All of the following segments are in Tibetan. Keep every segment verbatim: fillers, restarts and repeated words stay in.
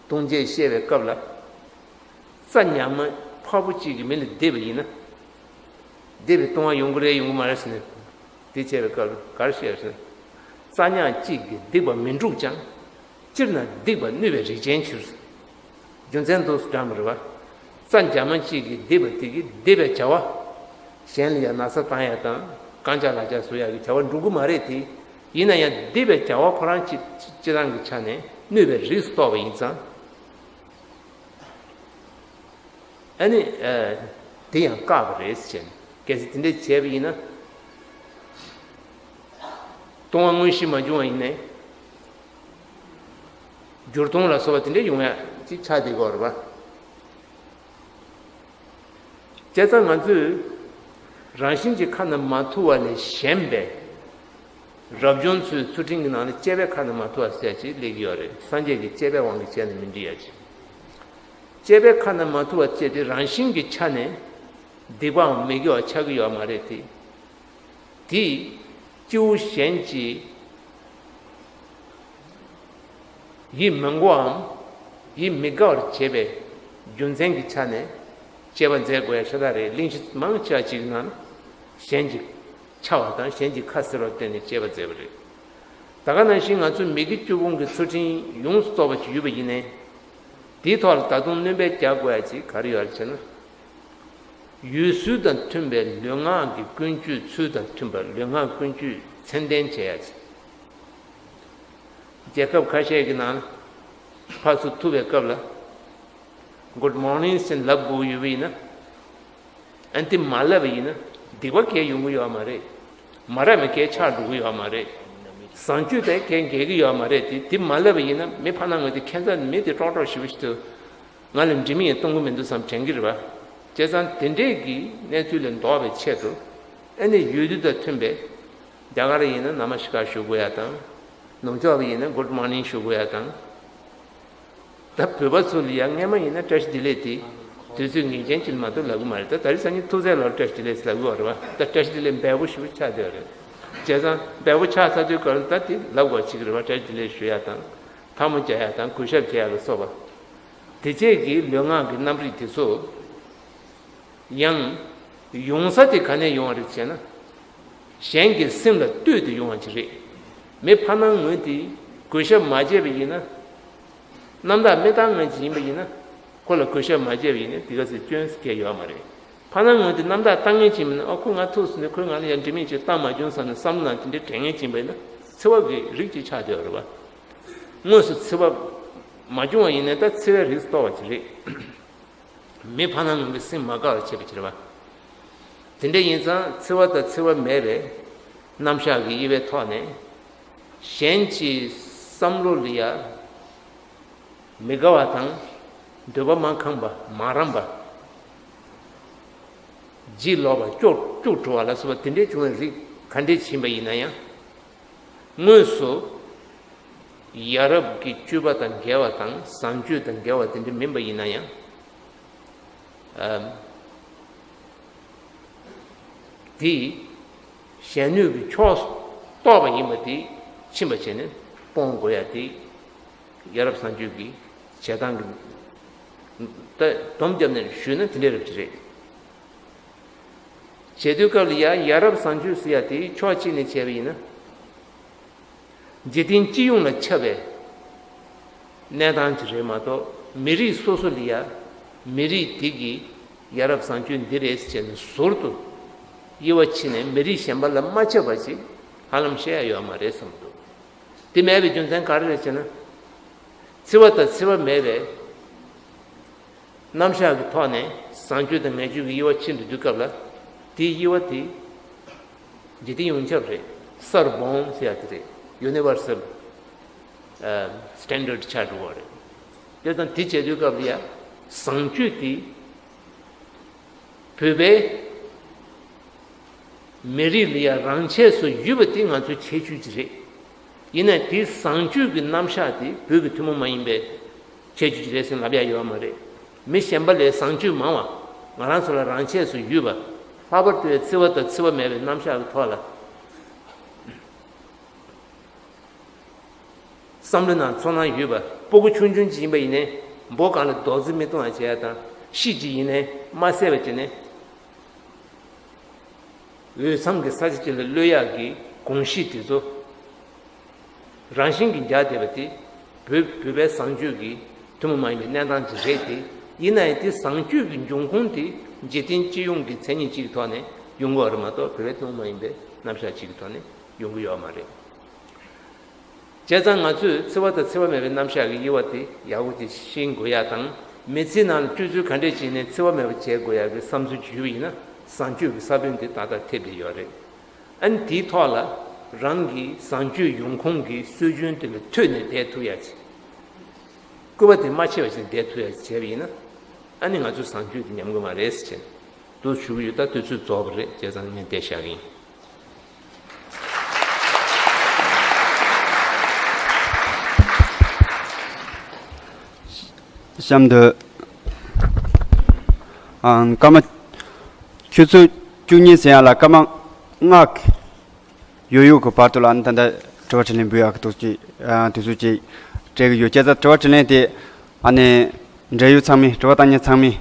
ལྟུང་བྱེད་བཤད་པའི་སྐབས་ལ། རྩྭ་ཉག་མ་ཕག་པོ་གཅིག་གིས་མི་ལ་བསྡིགས་པ་ཡིན་ན། བསྡིགས་པའི་ལྟུང་བ་ཡོང་གི་རེད་ཡོང་གི་མ་རེད་ཟེར་ནས། དེ་བྱས་པའི་སྐབས་ལ་ག་རེ་བཤད་ཟེར་ན། རྩྭ་ཉག་གཅིག་གིས་བསྡིགས་པ་མི་འཁྲུགས་ཀྱང་། སྤྱིར་ན་བསྡིགས་པ་གནོད་པའི་རིགས་ཅན་ཕྱིར། རྒྱུ་མཚན་འདུག་སེ་དྲངས་པ་རེད་བ། རྩྭ་ཉག་མ་གཅིག་གིས་བསྡིགས་པ་དེ་གིས་བསྡིགས་པའི་བྱ་བ། གཞན་ལ་ཡང་ན་ཚ་བཏང་ཡ་དང་རྐང་ལྕགས་ལག་ལྕགས་བཟོ་ཡ་གི་བྱ་བ་འགྲུབ་ཀྱི་མ་རེད་དེ། ཡིན་ན་ཡང་བསྡིགས་པའི་བྱ་བ་ཁོ་རང་སྤྱི་སྤྱི་བཏང་གི་ཆ་ནས་གནོད་པའི་རིགས་སུ་གཏོགས་པ་ཡིན་ཙང་། ཨ་ནི། ཨ། དེ་ཡང་བཀག་པ་རེད་ཟེར་བྱས་ནས། གལ་སྲིད་དེ་འདྲས་བྱས་པ་ཡིན་ན། ལྟུང་བ་དངོས་གཞི་མ་བྱུང་བ་ཡིན་ནའི། འགྱུར་ལྟུང་ལ་སོགས་པ་དེ་འདྲས་ཡོང་ཡ་ཅིག་ཆགས་བསྡད་ཀྱི་ཡོད་རེད་པ། བྱས་ཙང་ང་ཚོས་རང་བཞིན་གྱི་ཁ་ན་མ་ཐོ་བ་ལས་གཞན་པའི་རབ་བྱུང་ཚོའི་ཚུལ་ཁྲིམས་ཀྱི་ནང་ལ་སྤྱད་པའི་ཁ་ན་མ་ཐོ་བ་ཟེར་ཅིག་སླེབས་ཀྱི་ཡོད་རེད། སངས་རྒྱས་ཀྱི་སྤྱད་པའི་དབང་གིས་བྱས་ནས་མི་འགྲིག་ཡ་ཅིག་སྤྱད་པའི་ཁ་ན་མ་ཐོ་བ་བཅས་ཏེ་རང་བཞིན་གྱི་ཆ་ནས་སྡིག་པའམ་མི་དགེ་བ་ཆགས་ཀྱི་ཡོད་མ་རེད་དེ། དེས་སྐྱེ་བོ་གཞན་གྱི་ཡིད་མི་མགུའམ་ཡིད་མི་དགའ་བར་བྱེད་པའི་རྒྱུ་མཚན་གྱི་ཆ་ནས་སྤྱད་པ་མཛད་དགོས་ཡ་ཤ་སྟག་རེད། གླེང་གཞི་མང་ཆེ་བ་ཅིག་ནང་གཞན་གྱི་འཕྱ་བ་དང་གཞན་གྱི་ཁ་བསེར་བར་བརྟེན་ནས་སྤྱད་པ་མཛད་པ་རེད། ད་ག་ནང་བཞིན་ང་ཚོས་མི་དགེ་བཅུ་སྤོང་གི་ཚུལ་ཁྲིམས་ཡོངས་སུ་རྫོགས་པ་ཅིག་ཡོད་པ་ཡིན་ནའི། དེའི་ཐོག་ལ་ད་དུང་སྣོན་པ་རྒྱག་དགོས་ཡ་ཅིག་ག་རེ་ཡོད་རེད་ཟེར་ན། ཡུལ་སྲོལ་དང་མཐུན་པའི་ལུས་ངག་གི་ཀུན་སྤྱོད། ཚུལ་དང་མཐུན་པར་ལུས་ངག་ཀུན་སྤྱོད་ཚད་ལྡན་བྱེད་ཡ་ཅིག་རྒྱལ་ཁབ་ཁ་ཤས་ཀྱི་ནང་ལ་ཕར་ཚུར་ཐུག་པའི་སྐབས་ལ། Good morning ཟེར་ལབ་དགོས་ཡོད་པ་ཡིན་ན། ཨ་ནི་དེ་མ་ལབ་པ་ཡིན་ན་སྡིག་པ་གང་ཡང་ཡོང་གི་ཡོད་མ་རེད། མ་རབས་པའི་གང་ཡང་ཆགས་འགྲོ་གི་ཡོད་མ་རེད། བཟང་སྤྱོད་དེ་གང་ཡང་འགལ་གྱི་ཡོད་མ་རེད་དེ། དེ་མ་ལབ་པ་ཡིན་ན་མི་ཕར་ནང་ངོས་དེ་ཁྱད་མཚར་མི་དེ་ཀྲོག་ཀྲོག་ཞེ་པོ་ཞིག་འདུག་ང་ལ་འགྲིག་མིན་ཡང་གཏོང་གི་མི་འདུག་བསམ་དྲན་གྱི་རེད་པ། བྱས་ཙང་དེ་འདྲས་ཀྱི་གནས་ཚུལ་ལས་ལྡོག་པའི་ཆེད་དུ། ཨ་ནི་ཡུལ་དུས་དང་མཐུན་པའི། རྒྱ་གར་ཡིན་ན་ན་མ་སི་ཀར་ཞུ་དགོས་ཡ་དང་། ནུབ་ཕྱོགས་པ་ཡིན་ན་Good morning ཞུ་དགོས་ཡ་དང་། ད་བོད་པ་ཚོ་ལ་ཡང་སྔས་མ་ཡིན་ན་བཀྲ་ཤིས་བདེ་ལེགས་དེ་དུས་ཚོད་ངེས་ཅན་ཅིག་ལ་མ་གཏོགས་ལབ་གི་མ་རེད། ད་ད་རེས་སང་ཉིན་ཐུག་ཚད་ལ་བཀྲ་ཤིས་བདེ་ལེགས་ལབ་གི་ཡོད་རེད་པ། ད་བཀྲ་ཤིས་བདེ་ལེགས་འབེལ་པོ་ཞེ་པོ་ཆགས་བསྡད་ཡོད་རེད། བྱས་ཙང་འབེལ་པོ་ཆགས་ཚར་དུས་སྐབས་ལ་ད་དེ་ལབ་དགོས་ཅིག་རེད་པ། བཀྲ་ཤིས་བདེ་ལེགས་ཞུ་ཡ་དང་། ཐལ་མོ་སྦྱར་ཡ་དང་གུས་ཞབས་བྱེད་ཡ་ལ་སོགས་པ། དེ་བཅས་ཀྱི་ལུས་ངག་གི་རྣམ་རིག་དེ་ཚོ། ཡང་། ཡོང་ས་དེ་ག་ནས་ཡོང་བ་རེད་ཅེ་ན། གཞན་གྱི་སེམས་ལ་ལྟོས་ཏེ་ཡོང་བ་ཅིག་རེད། མི་ཕར་ནང་ངོས་དེ་གུས་ཞབས་མ་བྱས་པ་ཡིན་ན། རྣམ་དག་མི་བཏང་ངོས་ཅིག་ཡིན་པ་ཡིན་ན། ཁོ་ལ་གུས་ཞབས་མ་བྱས་པ་ཡིན་ན་དེ་ག་ཚོད་སྐྱོན་སྐྱེ་ཡོད་མ་རེད། ཕར་ནང་ངོས་དེ་རྣམ་དག་བཏང་ངོས་ཅིག་ཡིན་ན། ཨ་ཁོ་ང་ཐུག་སོང་ནས་ཁོས་ང་ལ་ཡང་འདྲི་མིན་ཅིག་བཏང་མ་བྱུང་བསམ་ནས་བསམ་བློ་ནང་དེ་འདྲའི་དྲན་ངོས་ཅིག་ཡིན་པ་ཡིན་ན། འཚེ་བ་གི་རིགས་ཅིག་ཆགས་བསྡད་ཡོད་རེད་པ། དངོས་སུ་འཚེ་བ་མ་བྱུང་བ་ཡིན་ན་ད་འཚེ་བའི་རིགས་སུ་གཏོགས་པ་ཅིག་རེད། མི་ཕར་ནང་ངོས་ཀྱི་སེམས་མ་དགའ་བར་བྱེད་པ་ཅིག་རེད་པ། དེ་འདྲ་ཡིན་ཙང་འཚེ་བ་དང་འཚེ་བ་མེད་པའི་རྣམ་གཞག་གི་དབྱེ་བའི་ཐོག་ནས། གཞན་གྱི་བསམ་བློ་ལ་ཡ་མི་དགའ་བ་དང་། འདོད་པ་མ་ཁེངས་པ། མ་རངས་པ། ལྗིད་ལོག་པ། སྐྱོ་སྐྱོ་བྲོ་བ་ལ་སོགས་པ་དེ་འདྲའི་བྱུང་བའི་རིགས་ག་འདྲས་ཕྱིན་པ་ཡིན་ན་ཡང་། དངོས་སུ་ཡ་རབས་ཀྱི་སྤྱོད་པ་དང་འགལ་བ་དང་བཟང་སྤྱོད་དང་འགལ་བ་དེ་འདྲ་མིན་པ་ཡིན་ན་ཡང་། ཨམ། དེ་གཞན་གནོད་ཀྱི་ཕྱོགས་སུ་གཏོགས་པ་ཡིན་པ་དེ་ཕྱིན་པ་བྱས་ནས་སྤོང་དགོས་ཡ་དེ་ཡ་རབས་བཟང་སྤྱོད་ཀྱི་བྱེད་སྟངས་ཀྱི། ད་སྡོམ་བརྒྱབ་ནས་ཞུས་ན་དེ་འདྲ་རབ་ཅིག་རེད། བྱེད་དུས་སྐབས་ལ་ཡ་ཡ་རབས་བཟང་སྤྱོད་ཟེར་ཡ་དེ་ཕྱོགས་གཅིག་ནས་བྱས་པ་ཡིན་ན། འཇིག་རྟེན་སྤྱི་ཡོངས་ལ་ཁྱབ་པའི་གནས་སྟངས་ཅིག་རེད་མ་གཏོགས། མི་རིགས་སོ་སོ་ལ་ཡ་མི་རིགས་དེ་གི་ཡ་རབས་བཟང་སྤྱོད་འདི་རེད་ཟེར་ནས་ཟུར་དུ་དབྱེ་བ་ཕྱེ་ནས་མི་རིགས་གཞན་པ་ལ་མ་ཁྱབ་པ་ཅིག་ཧ་ལམ་བཤད་ཡ་ཡོད་མ་རེད་བསམ་འདུག་དེ་མེད་པའི་རྒྱུ་མཚན་ག་རེ་རེད་ཟེར་ན། འཚེ་བ་དང་འཚེ་བ་མེད་པའི་རྣམ་གཞག་གི་ཐོག་ནས་བཟང་སྤྱོད་དང་ངན་སྤྱོད་ཀྱི་དབྱེ་བ་ཕྱེ་འགྲོ་དུས་སྐབས་ལ། དེའི་དབྱེ་བ་དེ་འཇིག་རྟེན་ཡོངས་ཁྱབ་རེད། གསར་སྦོམ་ཟེར་ཡ་དེ་རེད། ཡུ་ནི་ཝར་སལ་སི་ཊན་ཌར་ཌི་ཆགས་འགྲོ་བ་རེད། དེ་ཙང་དེ་བྱེད་དུས་སྐབས་ལ་ཡ་བཟང་སྤྱོད་དེ། བོད་པའི་མི་རིགས་ལ་ཡ་རང་ཆས་སུ་ཡོད་པ་དེ་ང་ཚོའི་ཁྱད་ཆོས་ཅིག་རེད། ཡིན་ནའི་དེའི་བཟང་སྤྱོད་ཀྱི་རྣམ་གཞག་དེ་བོད་ཀྱི་ཐུན་མོང་མ་ཡིན་པའི་ཁྱད་ཆོས་ཅིག་རེད་ཟེར་ལབ་ཡ་ཡོད་མ་རེད། མི་གཞན་པ་ལས་བཟང་སྤྱོད་མང་བ། ང་རང་ཚོ་ལ་རང་ཆས་སུ་ཡོད་པ། ལྷག་པར་དུ་འཚེ་བ་དང་འཚེ་བ་མེད་པའི་རྣམ་གཞག་གི་ཐོག་ལ། བསམ་བློ་ནང་ཚོར་སྣང་ཡོད་པ། སྤུ་གུ་ཆུང་ཆུང་ཅིག་ཡིན་པ་ཡིན་ནའི་འབོ་གང་ལ་རྡོག་རྫིས་མི་གཏོང་བ་བྱེད་ཡ་དང་། ཤི་ཅིག་ཡིན་ནའི་མ་བསད་པ་བྱས་ནས། འོས་འཚམ་གྱི་ས་ཆ་ཅིག་ལ་གློད་ཡག་གི་གོམས་གཤིས་དེ་ཚོ་རང་བཞིན་གྱིས་འཇགས་བསྡད་པ་དེ་བོད་བོད་པའི་བཟང་སྤྱོད་ཀྱི་ཐུན་མོང་མ་ཡིན་པའི་གནས་སྟངས་ཅིག་རེད་དེ། ཡིན་ན་ཡང་དེ་བཟང་སྤྱོད་ཀྱི་འབྱུང་ཁུངས་དེ་འཇིག་རྟེན་སྤྱི་ཡོངས་ཀྱི་མཚན་ཉིད་ཅིག་གི་ཐོག་ནས་ཡོང་གི་ཡོད་རེད་མ་གཏོགས། བོད་པའི་ཐུན་མོང་མ་ཡིན་པའི་རྣམ་གཞག་ཅིག་གི་ཐོག་ནས་ཡོང་གི་ཡོད་མ་རེད། བྱས་ཙང་ང་ཚོས་འཚེ་བ་དང་འཚེ་བ་མེད་པའི་རྣམ་གཞག་གི་དབྱེ་བ་དེ་ཡག་པོ་དེ་ཤེས་དགོས་ཡ་དང་། མི་ཚེའི་ནང་ལ་སྤྱོད་ཚུལ་ག་འདྲས་བྱས་ནས་འཚེ་བ་མེད་པ་བྱེད་དགོས་ཡ་གི་བསམ་ཚུལ་ཞུས་པ་ཡིན་ན། བཟང་སྤྱོད་ཀྱི་ས་བོན་དེ་ཏག་ཏག་ཐེབས་བསྡད་ཡོད་རེད། ཨ་ནི་དེའི་ཐོག་ལ་རང་གི་བཟང་སྤྱོད་ཡོང་ཁུངས་ཀྱི་སྲོལ་རྒྱུན་དེ་ལ་ཐོས་ནས་བསྡད་ཐུབ་ཡ་ཅིག་སྐུར་པ་དེ་མ་ཆད་པ་ཞིག་བསྡད་ཐུབ་ཡ་ཅིག་བྱས་པ་ཡིན་ན། ཨ་ནི་ང་ཚོའི་བཟང་སྤྱོད་དེ་ཉམས་གི་མ་རེད་ཟེར་བྱས་འདུག་ཞུ་གི་ཡོད། ད་དུས་ཚོད་རྫོགས་པ་རེད། བྱས་ཙང་ངས་འདིར་བཞག་གི་ཡིན། གཤམ་དུ། ཨང་། སྐར་མ། ཆུ་ཚོད་བཅུ་གཉིས་ཟིན་ཡ་ལ་སྐར་མ་ལྔ་ཡོད་ཡོད་ཀྱི་བར་དུ་ལ། ཨ་ནི་ད་ལྟ་དྲི་བ་དྲིས་ལན་འབུལ་ཡག་གི་དུས་ཚོད་ཅིག་ཨ། དུས་ཚོད་ཅིག་སྤྲད་ཀྱི་ཡོད། བྱས་ཙང་དྲི་བ་དྲིས་ལན་དེ། ཨ་ནི་འབྲེལ་ཡོད་ཚང་མས། དྲི་བ་བཏང་མཁན་ཚང་མས།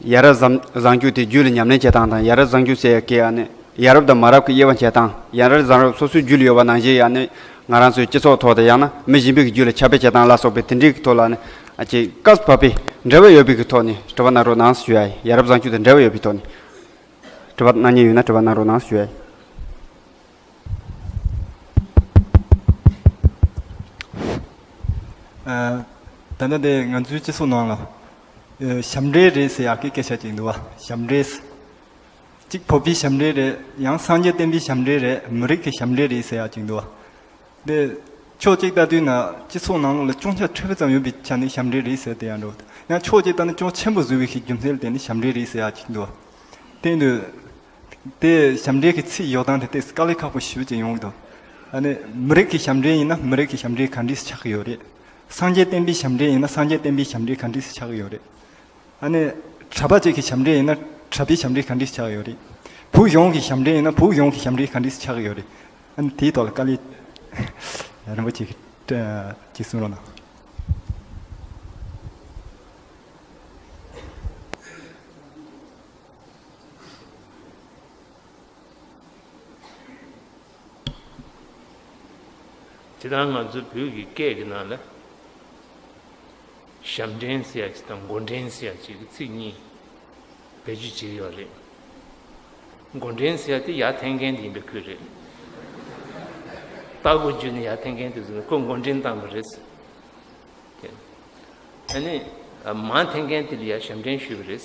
ཡ་རབས་བཟང་བཟང་སྤྱོད་དེ་རྒྱུད་ལ་ཉམས་ལེན་བྱེད་སྟངས་དང་། ཡ་རབས་བཟང་སྤྱོད་ཟེར་ཡ་གི། ཨ་ནི་ཡ་རབས་དང་མ་རབས་ཀྱི་དབྱེ་བ་འབྱེད་སྟངས། ཡ་རབས་བཟང་རབས་སོ་སོའི་རྒྱུད་ལ་ཡོད་པ་ནང་བཞིན། ཨ་ནི་ང་རང་ཚོའི་སྤྱི་ཚོགས་ཐོག་དང་། ཡང་ན་མི་གཞན་པའི་གི་རྒྱུད་ལ་ཁྱབ་སྤེལ་བྱེད་སྟངས་ལ་སོགས་པའི་དེ་འདྲའི་གི་ཐོག་ལ། ཨ་ནི་ཨ་ཅེ་སྐབས་བབ་པའི་འབྲེལ་བ་ཡོད་པའི་གི་ཐོག་ནས་དྲི་བ་གནང་རོགས་གནང་ཞུ་ཡ་ཡིན། ཡ་རབས་བཟང་སྤྱོད་དང་འབྲེལ་བ་ཡོད་པའི་ཐོག་ནས་དྲི་བ་གནང་མཁན་ཡོད་ན་དྲི་བ་གནང་རོགས་གནང་ཞུ་ཡ་ཡིན། ཨ། ད་ལྟ་དེ་ང་ཚོའི་སྤྱི་ཚོགས་ནང་ལ། ཨ། ཞབས་འདྲེན་རེད་ཟེར་ཡག་གི་སྐད་ཆ་ཅིག་འདུག་བ། ཞབས་འདྲེན་ཟེར། གཅིག་བོད་པའི་ཞབས་འདྲེན་རེད། ཡང་སངས་རྒྱས་བསྟན་པའི་ཞབས་འདྲེན་རེད། མི་རིགས་ཀྱི་ཞབས་འདྲེན་རེད་ཟེར་ཡག་ཅིག་འདུག་བ། དེ་ཕྱོགས་གཅིག་ལྟ་དུས་ན་སྤྱི་ཚོགས་ནང་ལོགས་ལ་ཅུང་ཟད་འཕྲོད་པ་ཙམ་ཡོད་པའི་ཆ་ནས་ཞབས་འདྲེན་རེད་ཟེར་དེ་ཡང་འགྲོ། ཡང་ཕྱོགས་གཅིག་ལྟ་ན་ཅུང་ཆེན་པོ་བཟོ་བའི་ཤིག་རྒྱུ་མཚན་ལ་བརྟེན་ནས་ཞབས་འདྲེན་རེད་ཟེར་ཡག་ཅིག་འདུག་བ། དེ་འདུག་དེ་ཞབས་འདྲེན་གྱི་ཚིག་ཡོ་སྟངས་དེ་ཏོག་ཙམ་དཀའ་ལས་ཁག་པོ་ཞེ་པོ་ཅིག་ཡོང་གི་འདུག་ཨ་ནི་མི་རིགས་ཀྱི་ཞབས་འདྲེན་ཡིན་ན་མི་རིགས་ཀྱི་ཞབས་འདྲེན་ག་འདྲས་སེ་ཆགས་ཀྱི་ཡོད་རེད། སངས་རྒྱས་བསྟན་པའི་ཞབས་འདྲེན་ཡིན་ན་སངས་རྒྱས་བསྟན་པའི་ཞབས་འདྲེན་ག་འདྲས་སེ་ཆགས་ཀྱི་ཡོད་རེད། ཨ་ནི་གྲྭ་པ་ཅིག་གི་ཞབས་འདྲེན་ཡིན་ན་གྲྭ་པའི་ཞབས་འདྲེན་ག་འདྲས་སེ་ཆགས་ཀྱི་ཡོད་རེད། བོད་གཞུང་གི་ཞབས་འདྲེན་ཡིན་ན་བོད་གཞུང་གི་ཞབས་འདྲེན་ག་འདྲས་སེ་ཆགས་ཀྱི་ཡོད་རེད། ཨ་ནི་དེའི་ཐོག་ལ་དཀའ་ལས་རིན་པོ་ཆེ་གིས་ཅིག་གསུང་རོགས་གནང་། དེ་དང་ང་ཚོའི་བོད་ཀྱི་སྐད་ཀྱི་ནང་ལ་ཞབས་འདྲེན་ཟེར་ཡ་ཅིག་དང་མགོ་འདྲེན་ཟེར་ཡ་ཅིག་གི་ཚིག་གཉིས་བེད་སྤྱོད་བྱེད་ཀྱི་ཡོད་རེད། མགོ་འདྲེན་ཟེར་ཡ་དེ་ཡར་འཐེན་མཁན་དེ་ཡིན་པའི་ཁུལ་རེད། རྟ་མགོ་བརྒྱུད་ནས་ཡར་འཐེན་མཁན་དེ་ཚོ་ནི་ཁོས་མགོ་འདྲེན་བཏང་བ་རེད། ཨ་ནི་མར་འཐེན་མཁན་དེ་ལ་ཡང་ཞབས་འདྲེན་ཞུས་པ་རེད།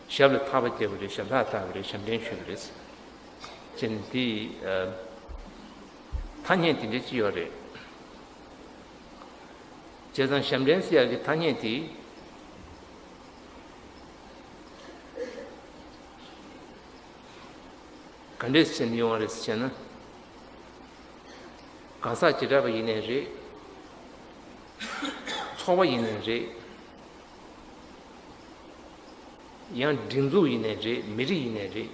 ཞབས་ལ་ཐག་པ་བརྒྱབ་པ་རེད། ཞབས་ལ་ཐག་བཏགས་པ་རེད། ཞབས་འདྲེན་ཞུས་པ་རེད། ཅེས་ནི་དེ། ཐ་སྙད་དེ་འདྲ་ཅིག་ཡོད་རེད། བྱས་ཙང་ཞབས་འདྲེན་ཟེར་ཡག་གི་ཐ་སྙད་དེ། ག་འདྲས་བྱས་ནས་ཡོང་བ་རེད་ཟེར་བྱས་ན། གང་ཟག་བྱེ་བྲག་པ་ཡིན་ནའི་རེད། ཚོགས་པ་ཡིན་ནའི་རེད། ཡང་སྒྲིག་འཛུགས་ཡིན་ནའི་རེད། མི་རིགས་ཡིན་ནའི་རེད།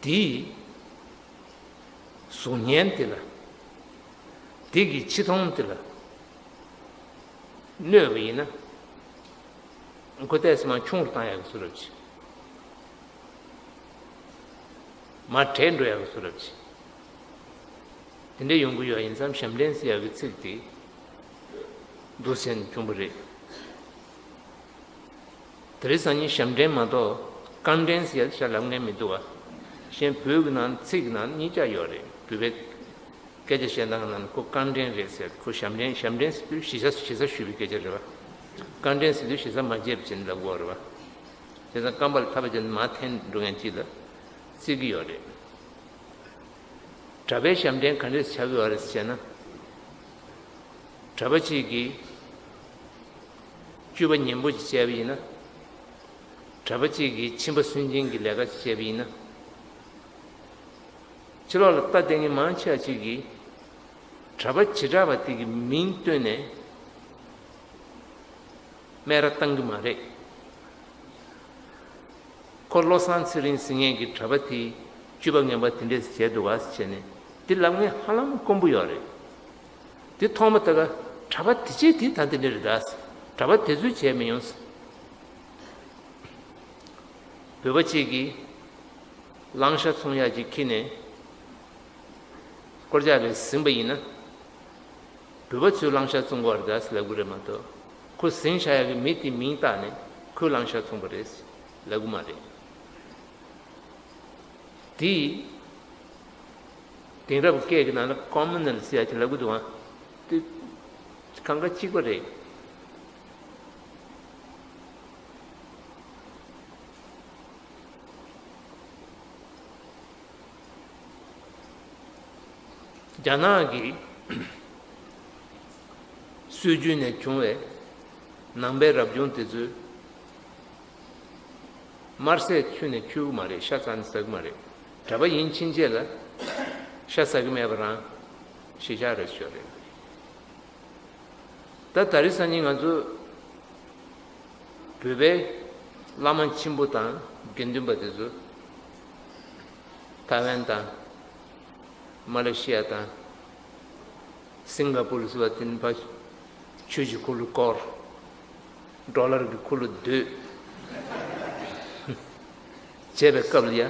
དེའི་གཟུགས་བརྙན་དེ་ལ། དེ་གི་ཕྱི་མཐོང་དེ་ལ་གནོད་པ་ཡིན་ན། ཁོ་ཏོག་ཙམ་མར་ཆུང་རུ་བཏང་ཡག་གི་བཟོ་འདྲ་ཅིག་མར་བྲལ་འགྲོ་ཡག་གི་བཟོ་འདྲ་ཅིག་དེ་འདྲ་ཡོང་གི་ཡོད། ཡིན་ཙང་ཞབས་འདྲེན་ཟེར་ཡག་གི་ཚིག་དེ་འདུག་སེ་བྱུང་བ་རེད། དེ་རིང་སང་ཉིན་ཞབས་འདྲེན་མ་གཏོགས་རྐང་འདྲེན་ཟེར་ཡག་ཞེ་དྲག་ལབ་མཁན་མི་འདུག་བ། གཞན་བོད་ཀྱི་ནང་ཚིག་གི་ནང་གཉིས་ཆ་ཡོད་རེད། བོད་པའི་སྐད་ཆ་བཤད་སྟངས་ཀྱི་ནང་ནས་ཁོ་རྐང་འདྲེན་རེད་ཟེར། ཁོ་ཞབས་འདྲེན། ཞབས་འདྲེན་ཟེར་དུས་གཞི་རྩ་གཞི་རྩ་ཞུ་བའི་སྐད་ཆ་རེད་བ། རྐང་འདྲེན་ཟེར་དུས་གཞི་རྩ་མ་བརྗེད་པ་བྱས་ནས་ལབ་དགོས་རེད་བ། བྱས་ཙང་རྐང་པ་ལ་ཐག་པ་བརྒྱབ་ནས་མར་འཐེན་འགྲོ་མཁན་ཅིག་ལ་བརྩི་གི་ཡོད་རེད། གྲྭ་པའི་ཞབས་འདྲེན་ག་འདྲས་ཆགས་ཀྱི་ཡོད་རེད་ཟེར་ན། གྲྭ་པ་གཅིག་གིས་སྤྱོད་པ་ངན་པོ་ཅིག་བྱས་པ་ཡིན་ན། གྲྭ་པ་གཅིག་གིས་ཁྱིམ་པ་སུན་འབྱིན་གྱི་ལས་ཀ་ཅིག་བྱས་པ་ཡིན་ན། ཕྱི་ལོགས་ལ་ལྟ་བསྡད་མཁན་མང་ཆེ་བ་ཅིག་གིས་གྲྭ་པ་བྱེ་བྲག་པ་དེ་གི་མིང་བཏོན་ནས་སྨད་ར་བཏང་གི་མ་རེད། ཁོ་བློ་བཟང་ཚེ་རིང་ཟེར་མཁན་གྱི་གྲྭ་པ་དེས་སྤྱོད་པ་ངན་པ་དེ་འདྲས་བྱས་འདུག་ག་ཟེར་བྱས་ནས་དེ་ལབ་མཁན་ཧ་ལམ་དཀོན་པོ་ཡོད་རེད། དེ་ཐོག་མ་དེ་ག་ གྲྭ་པ་དེ་ཅིག་དེ་ད་དེ་འདྲ་རེད་ད། གྲྭ་པ་དེ་ཚོས་བྱས་མི་ཡོང་། བོད་པ་གཅིག་གིས་གླང་ཤ་འཚོང་ཡག་ཅིག་ཁྱེར་ནས་སྐོར་རྒྱག་ལས་ཟིན་པ་ཡིན་ན། བོད་པ་ཚོས་གླང་ཤ་བཙོང་གི་རེད་ཟེར་ལབ་གི་རེད་མ་གཏོགས། ཁོ་ཟིང་ཤ་ཡག་གི་མི་དེ་མིང་བཏགས་ནས་ཁོས་གླང་ཤ་བཙོང་པ་རེད་ཟེར་ལབ་གི་མ་རེད། དེ་དེང་རབས་སྐད་ཀྱི་ནང་ལ་ཀོ་མུ་ནལ་ཟེར་ཡག་ཅིག་ལབ་གི་འདུག་ཨ། དེ་གང་ག་གཅིག་པ་རེད། རྒྱ་ནག་གི་སྲོལ་རྒྱུན་ནས་བྱུང་བའི་ནང་པའི་རབ་བྱུང་དེ་ཚོས་དམར་ཟས་མཆོད་ནས་མཆོད་གི་མ་རེད། ཤ་རྩ་ནས་ཟ་གི་མ་རེད། གྲྭ་པ་ཡིན་ཕྱིན་ཆད་ལ་ཤ་ཟ་གི་མེད་པ་རང་གཞིས་ཆགས་རེད་ཤོད་རེད། ད་ད་རེས་སང་ཉིན་ང་ཚོ་བོད་པའི་བླ་མ་ཆེན་པོ་དང་དགེ་འདུན་པ་དེ་ཚོ་ཐའེ་ཝན་དང་མ་ལེ་ཤི་ཡ་དང་སིང་ག་པུར་ཟེར་བ་དེ་ནི་ཕ་ཆོས་ཀྱི་འཁོར་ལོ་བསྐོར། ཌོ་ལར་གྱི་འཁོར་ལོ་སྡོད། བྱས་པའི་སྐབས་ལ་ཡ།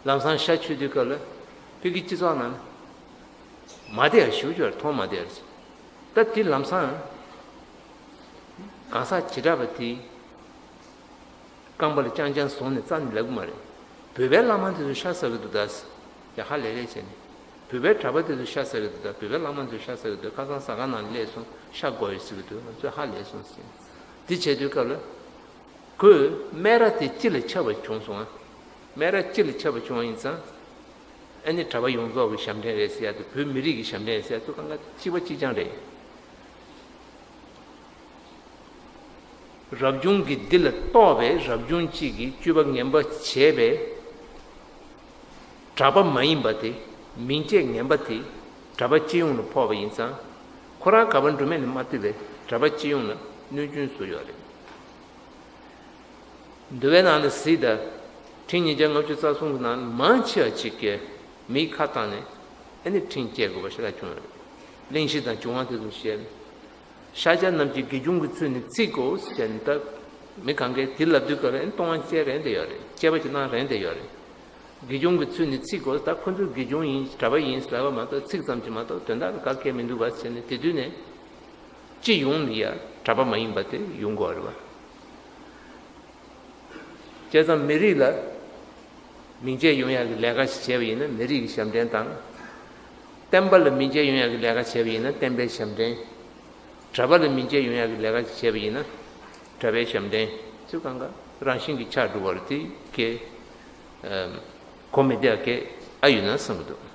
ལམ་སང་ཤ་མཆོད་དུས་སྐབས་ལ་བོད་ཀྱི་སྤྱི་ཚོགས་ནང་མ་བསྡད་ཡ་ཞུ་ཅོར་མཐོང་མ་བསྡད་ཡ། ད་དེ་ལམ་སང་གང་ཟག་བྱེ་བྲག་པ་དེ་རྐང་པ་ལ་རྐྱང་རྐྱང་བཟུང་ནས་རྩ་ནས་ལབ་གི་མ་རེད། བོད་པའི་བླ་མ་དེ་ཚོ་ཤ་ཟ་གི་འདུག་ད་ཟེར་ཡ་ཧ་ལས་ལས་བྱས་ནས། བོད་པའི་གྲྭ་པ་དེ་ཚོ་ཤ་ཟ་གི་འདུག་ད། བོད་པའི་བླ་མ་དེ་ཚོ་ཤ་ཟ་གི་འདུག་ཁ་སང་ཟ་ཁང་ནང་སླེབས་སོང་ཤ་དགོས་ཡོད་ཟེར་གི་འདུག་ང་ཚོས་ཧ་ལས་སོང་ཟེར། དེ་བྱས་དུས་སྐབས་ལ། ཁོས་སྨད་ར་དེ་སྤྱི་ལ་ཁྱབ་པ་བྱུང་སོང་ཨ། སྨད་ར་སྤྱི་ལ་ཁྱབ་པ་བྱུང་བ་ཡིན་ཙང་། ཨ་ནི་གྲྭ་པ་ཡོངས་རྫོགས་ཀྱི་ཞབས་འདྲེན་རེད་ཟེར་ཡ་དེ་བོད་མི་རིགས་ཀྱི་ཞབས་འདྲེན་རེད་ཟེར་ཡ་དེ་གང་ག་གཅིག་པ་གཅིག་རྐྱང་རེད། རབ་བྱུང་གི་འདི་ལ་གཏོགས་པའི་རབ་བྱུང་གཅིག་གིས་སྤྱོད་པ་ངན་པ་བྱས་པའི་གྲྭ་པ་མ་ཡིན་པ་དེ་མིང་བརྗེ་ངན་པ་དེ་གྲྭ་པ་སྤྱི་ཡོངས་ལ་ཕོག་པ་ཡིན་ཙང་། ཁོ་རང་ག་པར་འགྲོ་མིན་ལ་མ་ལྟོས་པའི་གྲྭ་པ་སྤྱི་ཡོངས་ལ་གནོད་སྐྱོན་བཟོ་ཡོད་རེད། འདུལ་བའི་ནང་ལ་གཟིགས་དང་། ཁྲིམས་ཉིས་བརྒྱ་ལྔ་བཅུ་རྩ་གསུམ་གྱི་ནང་མང་ཆེ་བ་ཅིག་གིས་མིའི་ཁ་བཏང་ནས་ཨ་ནི་ཁྲིམས་བཅད་དགོས་པ་ཞིག་ལ་བྱུང་ཡོད་རེད། གླེང་གཞི་དང་བྱུང་བ་དེ་ཚོ་བཤད། ཤཱཀྱ་རྣམས་ཀྱིས་དགེ་སྦྱོང་གི་ཚུལ་ནི་ཚིག་གོ་ཟེར་ནས་ད་མི་གང་གས་དེ་ལབ་དུས་སྐབས་ལ་ཨ་ནི་སྟོང་པ་བཅད་རན་དེ་ཡོད་རེད། བཅད་པ་ཅིག་གནང་རན་དེ་ཡོད་རེད། དགེ་སྦྱོང་གི་ཚུལ་ནི་ཚིག་གོ་ད་ཁོ་ཚོས་དགེ་སྦྱོང་ཡིན་གྲྭ་པ་ཡིན་ཟེར་ལབ་པ་མ་གཏོགས་ཚིག་ཙམ་གྱིས་མ་གཏོགས་དོན་དག་ལ་ག་གེ་མི་འདུག་པ་ཟེར་ནས་དེ་དུས་ནས་སྤྱི་ཡོངས་ལ་ཡ་གྲྭ་པ་མ་ཡིན་པ་དེ་ཡོང་དགོས་རེད་པ། བྱས་ཙང་མི་རིགས་ལ་མིང་ཆད་ཡོང་ཡག་གི་ལས་ཀ་ཞིག་བྱས་པ་ཡིན་ན་མི་རིགས་ཀྱི་ཞབས་འདྲེན་དང་། བསྟན་པ་ལ་མིང་ཆད་ཡོང་ཡག་གི་ལས་ཀ་བྱས་པ་ཡིན་ན་བསྟན་པའི་ཞབས་འདྲེན། གྲྭ་པ་ལ་མིང་ཆད་ཡོང་ཡག་གི་ལས་ཀ་ཞིག་བྱས་པ་ཡིན་ན་གྲྭ་པའི་ཞབས་འདྲེན་ཚུལ་གང་ག་རང་བཞིན་གྱིས་ཆགས་འགྲོ་བ་རེད། དེ་གས་གོ་མི་བདེ་བ་གས་ཨ་ཡོད་ན་བསམ་གྱི་འདུག